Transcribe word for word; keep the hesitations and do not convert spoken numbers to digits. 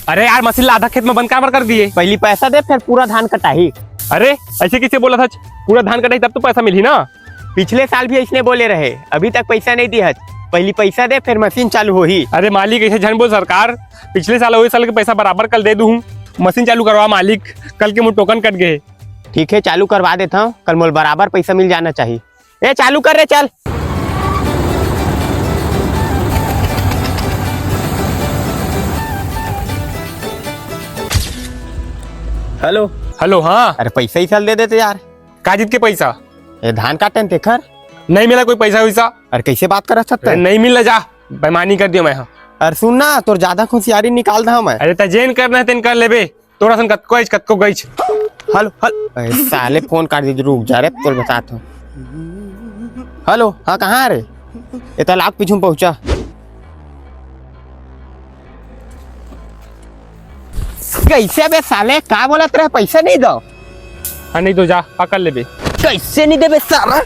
अरे यार, मशीन ला आधा खेत में बंद काबर कर दिए? पहली पैसा दे, फिर पूरा धान कटाही। अरे, ऐसे कैसे बोला था? पूरा धान कटाही तब तो पैसा मिलही ना। पिछले साल भी ऐसने बोले रहे, अभी तक पैसा नहीं दिहस। पहली पैसा दे, फिर मशीन चालू होही। अरे मालिक, ऐसे झन बोल सरकार, पिछले साल वही साल के पैसा बराबर कल दे दूँ। मशीन चालू करवा मालिक, कल के मोर टोकन कट गए। ठीक है, चालू करवा देता हूँ, कल मोल बराबर पैसा मिल जाना चाहिए। ए, चालू कर रे, चल। हेलो। हेलो, हाँ। अरे, पैसा ही साल दे देते यार। का जीत के पैसा? ए, धान काटन तेखर। नहीं मिला कोई पैसा वैसा। अरे, कैसे बात करत हस अरे, तैं? नहीं मिला, जा, बेईमानी कर दियो मैं, हाँ। अरे सुन ना, तोर ज्यादा होशियारी निकाल दा मैं। अरे, त जेन करना है तेन कर लेबे। तोरा सन कतको आइच, कतको गइच। Hello, hello. ए, साले फोन काट दे, रुक जा रे, तोर बतात हूँ। हेलो, हाँ, कहाँ रे? ए, तालाब पीछू में पहुँचा। कैसे बे साले, का बोलत रहे, पैसा नहीं दो? हाँ, नहीं दो, जा, पकड़ लेबे। कैसे नहीं देबे साला?